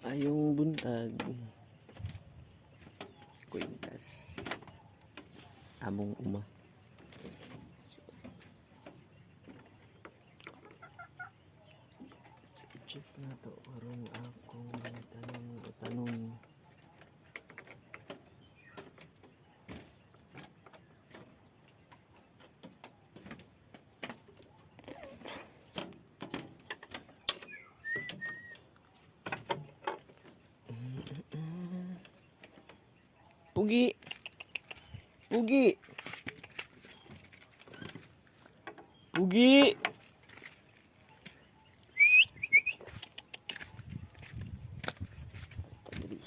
Maayong buntag. Kwintas. Among uma. So, i-check nato karon akong tanom tanom. Pugi. Pugi. Pugi. Tadiri.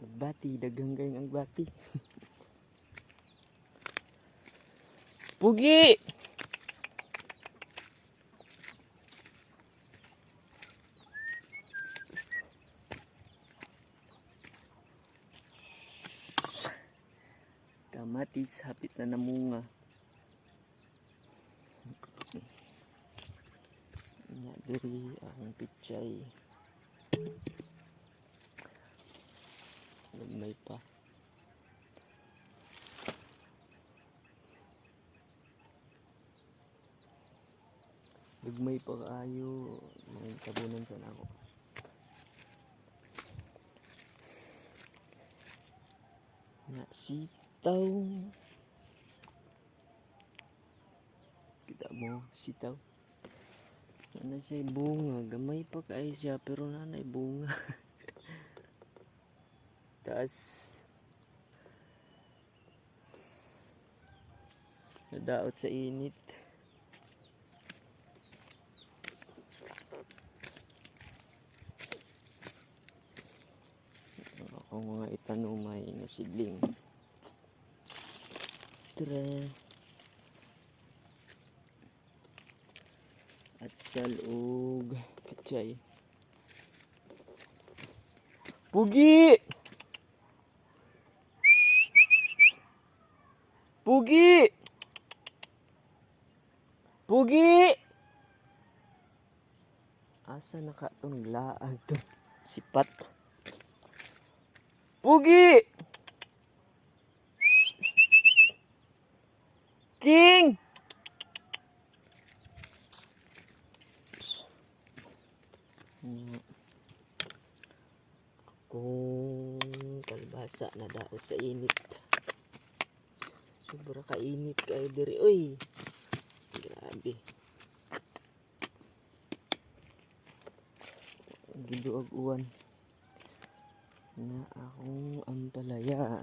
Agbati, daghang kayong agbati. Pugi! Kamatis, hapit na namunga. Nya diri akong pichay. Gagmay pa. Gagmay pa kaayo. Mga tabunan sa nako. Nya sitaw. Kita mo sitaw. Naa siya bunga, gamay pa kaayo siya pero nanay bunga. Taas nadaot sa init. Ang akong mga itanom ay nga sidling. Tara. Atsal ug pichay. Pugi! Pugi! Pugi! Asa na ka itong laag to? Sipat. Pugi! King! Kung kalbasa na daot sa init. Sobra kainit kay diri oy. Grabe. Giduag uwan na akong ampalaya.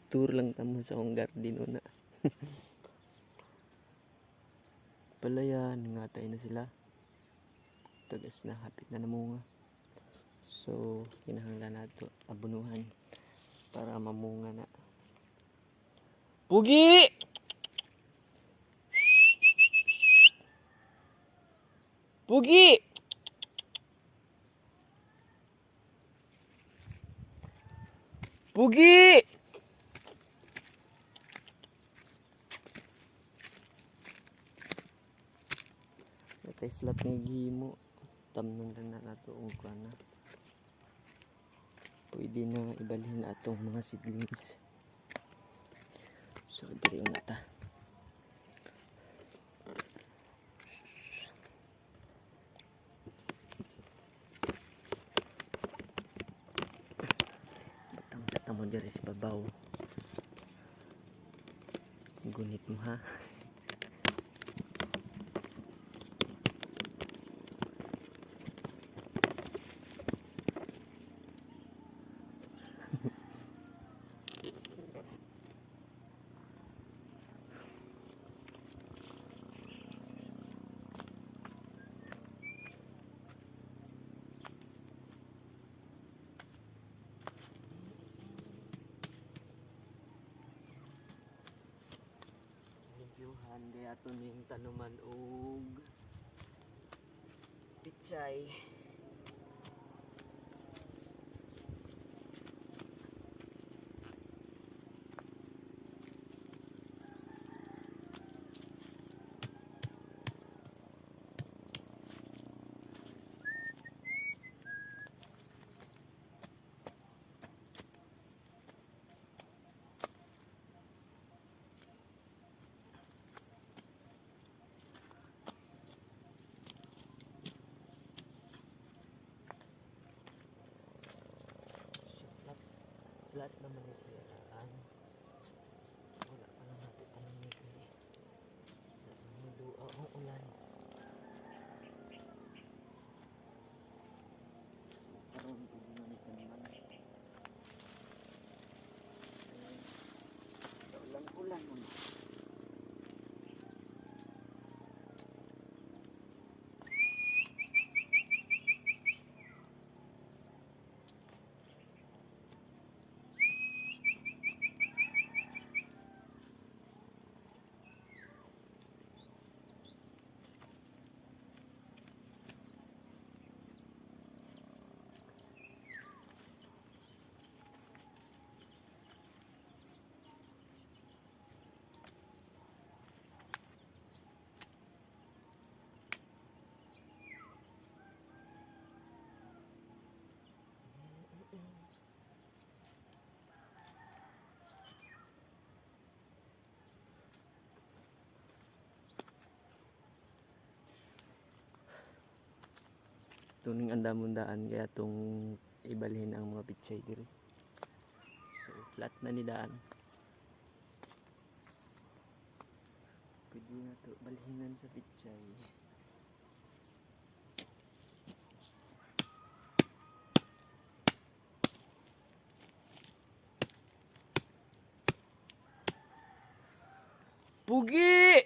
Tour lang ta mo sa akong garden una. Palaya, nangatay na sila. Tagas na, hapit na namunga. So, kinahanglan nato abunuhan para mamunga na. Pugi! Pugi! Pugi! Natay flat nga gihimo. Tamnon lang na nato og kuan na. Pwede na ibalhin atong mga seedlings. So, diri na ta. Butang sa tamo diri sa babaw. Gunit mo ha. Limpyuhan di ato ning tanuman og pichay. Flat naman ni siya daan. Wala pa lang natin tanong ni kay. Wala naman duha ang ulan. So, karon pwede na ni taniman. Ulan-ulan mo. Tuning andamon daan kaya tong ibalhin ang mga pichay diri. So flat na ni daan. Pwede na to balhinan sa pichay. Pugi!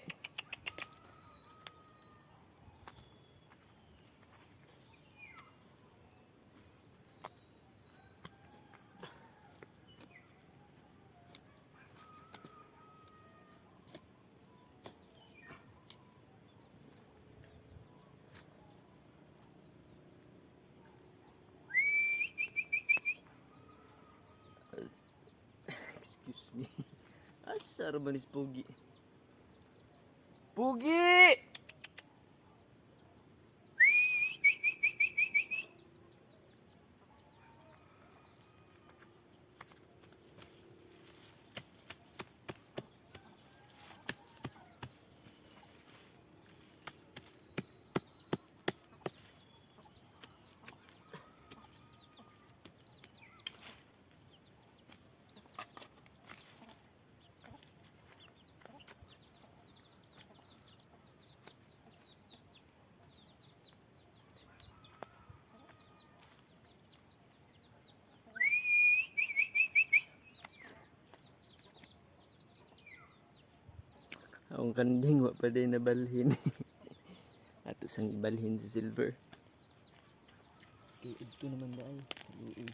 Excuse me. Asa ra ba ni si Pugi? Pugi! Akong kanding wa pa din nabalhin. Ato sang ibalhin si Silver. Kay udto naman daay. Luoy.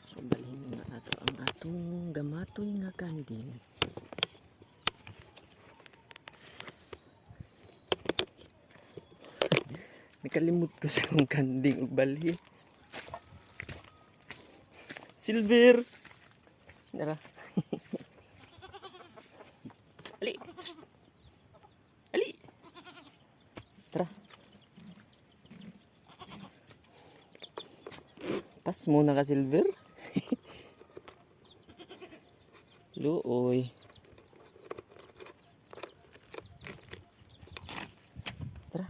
So balhin na nato ang atong gamatoy nga kanding. Nakalimot ko sa akong kanding ug balhi. Silver! Nara. Ali! Ali! Tara. Pas muna ka, Silver. Luoy. Tara.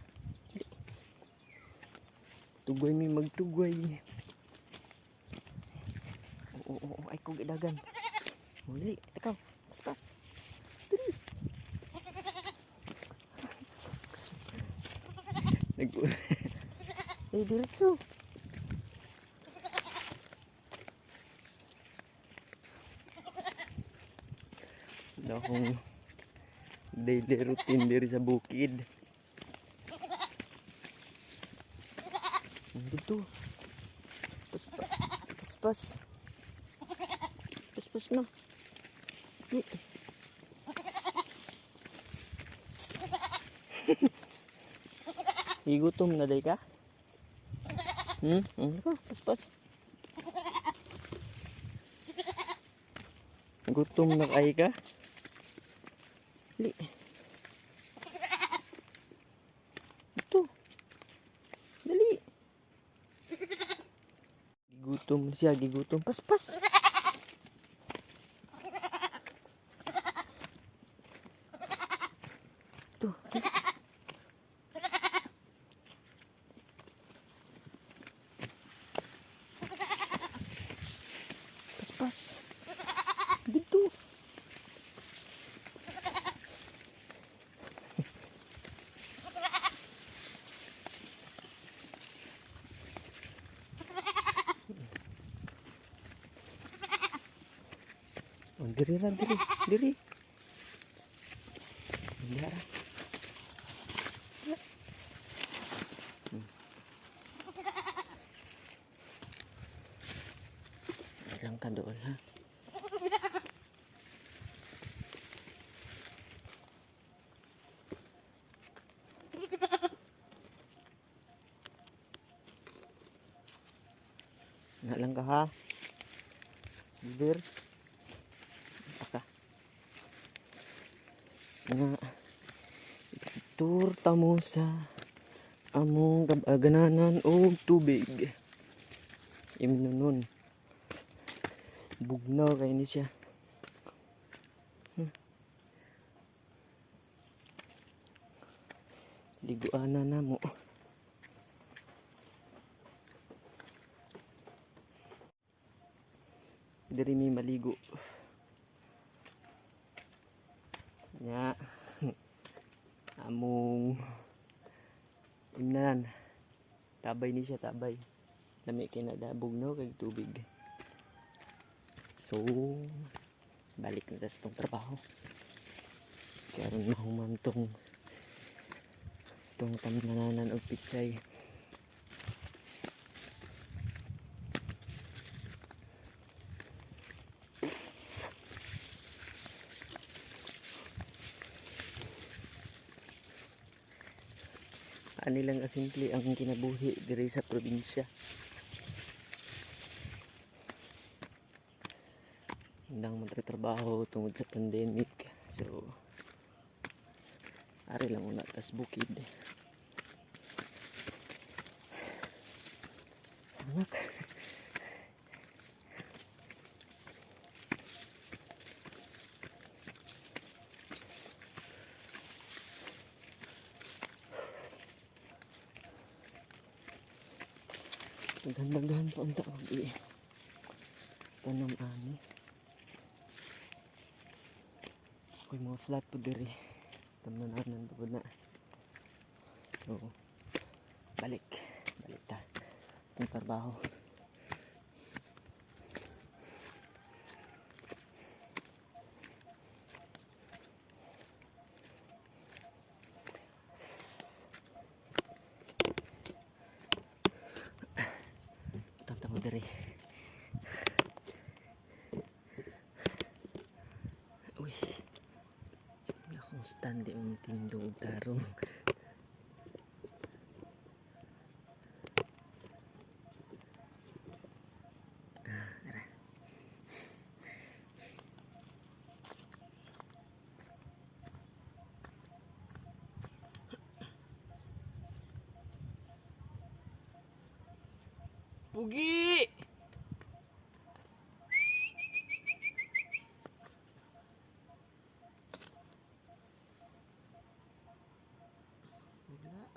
Tugway mi magtugway. Oo, oo, oo, ay kog idagan. Muli, ikaw, paspas. Dali. Nag Eh, diretso. Wala akong daily routine diri sa bukid. Dito. Paspas. Paspas. Paspas na. Di. Igutom na day ka? Hmm? Ano ka? Paspas. Gutom na kay ka? Li. Ito. Dali. Gigutom siya, gigutom. Paspas. Dito. Paspas. Dito. Oh, diri ra, diri, diri. Dira ra. Lang ka doon, ha? Nga lang ka, ha? Bir. Taka. Nga. Tour ta mo sa among kabagananan og tubig. Imnonon. Bugnaw kay ni siya. Liguan na namo. Diri mi maligo. Nya. Among imnanan. Tabay ni siya, tabay. Lami kay na bugnaw kay tubig. So, balik na ta sa tong trabaho. Karon mahuman tong tamnananan og pichay. Ani lang kasimple ang kinabuhi diri sa probinsya. Ndang trabaho tungod sa pandemic. So, ari lang una tas bukid. Anak. Daghan-daghan pa unta og i tanom ani. Ako'y mga flat po diri. Tamnananan po na. So, balik. Balik ta. Itong trabaho. Tanta mo diri. Uy. Akong stand di mo tindog og tarong. Ah, tara. Pugi!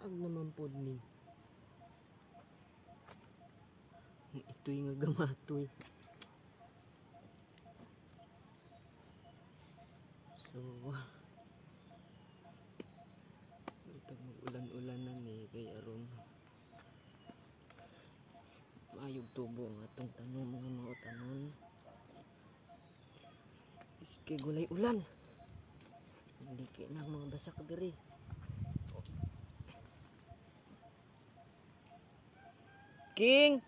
Naglaag naman pod ni. Ito'y nga gamatoy. So, itag mag-ulan-ulan na ni kay aron maayog tubo ang atong tanom, mga tanon. Iske gulay ulan. Hindi kay nang mga basak diri. King!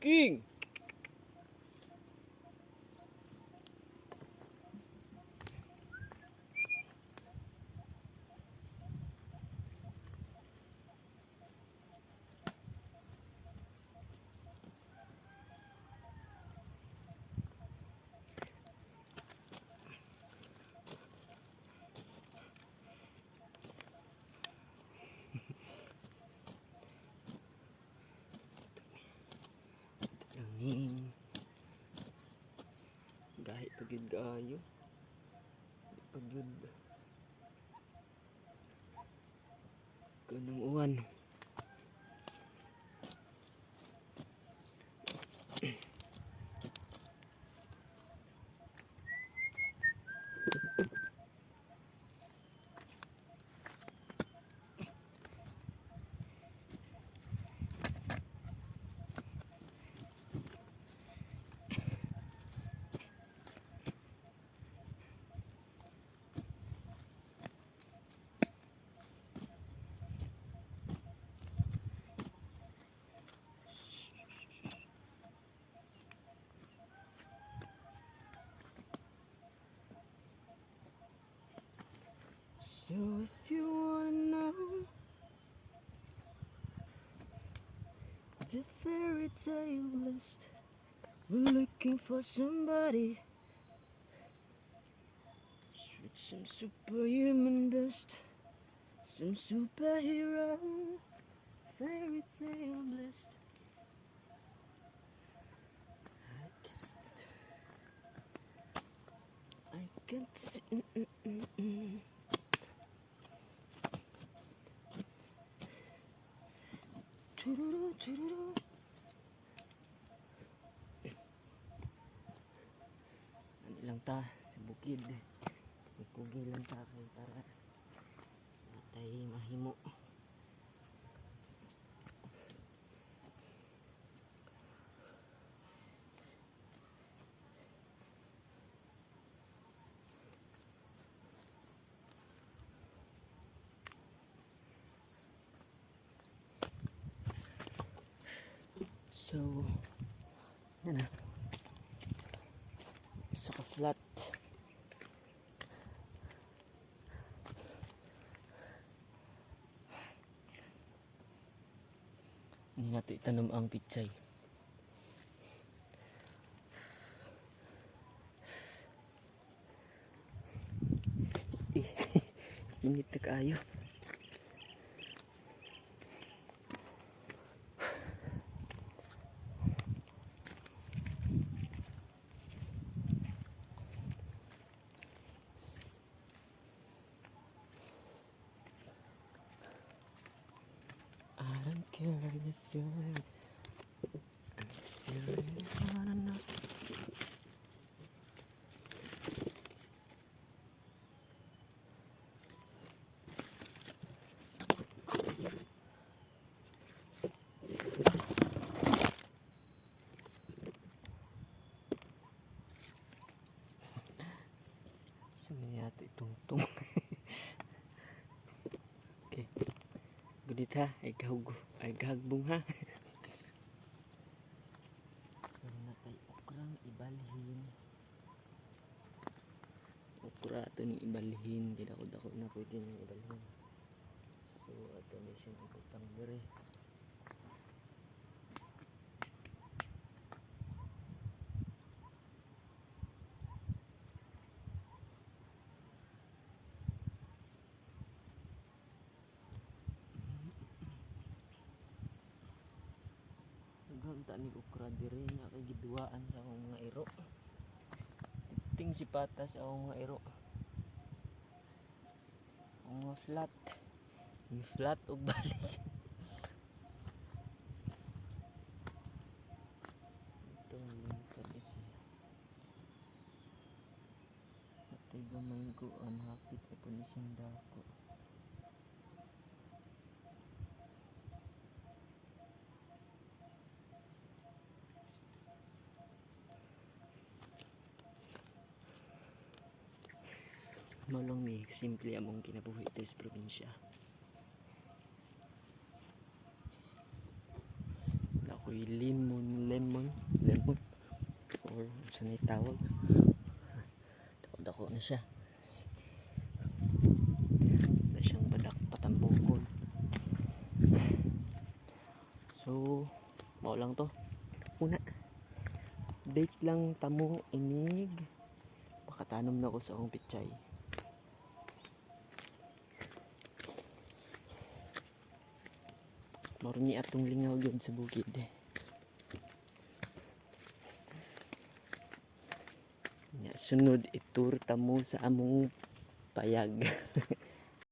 King! Lang So if you wanna know the fairy tale list, we're looking for somebody with some superhuman best, some superhero, fairy tale list. I guess I can't see. Tururu, tururu. Ano lang ta sa bukid. Ikugi lang ta kay para natay mahimo. So, yan na. Isa ka flat. Hindi natin itanom ang pichay. Eh, init na kaayo. I don't care if you're if you really wanna know. Sa may yata itungtong. Okay. Gulit ha. Ay gahug. Ay gahagbong ha. Meron na tayo okrang ibalhin. Okra ato ni ibalhin. Kaya dako na pwede nang ibalhin. So ato ni siyang ibutang diri. Daghan ta ni okra diri nga kay giduwaan sa akong mga iro. Ting si patas akong mga iro. Ang mga flat. Yung flat og balik. Itong lingkad ni siya. Atay gamay ko ang hapit na po ni siyang dako. Malong mi simple among kinabuhi diri sa probinsya. Ako'y lemon, lemon, lemon or sa ni tawag. Dako-dako na siya. Na siyang badak patambukon. So, mao lang to. Una, update lang tamo inig. Makatanom na ko sa akong pichay. Moro ni atong lingaw gyud sa bukid. Nya sunod itur tamo sa among payag.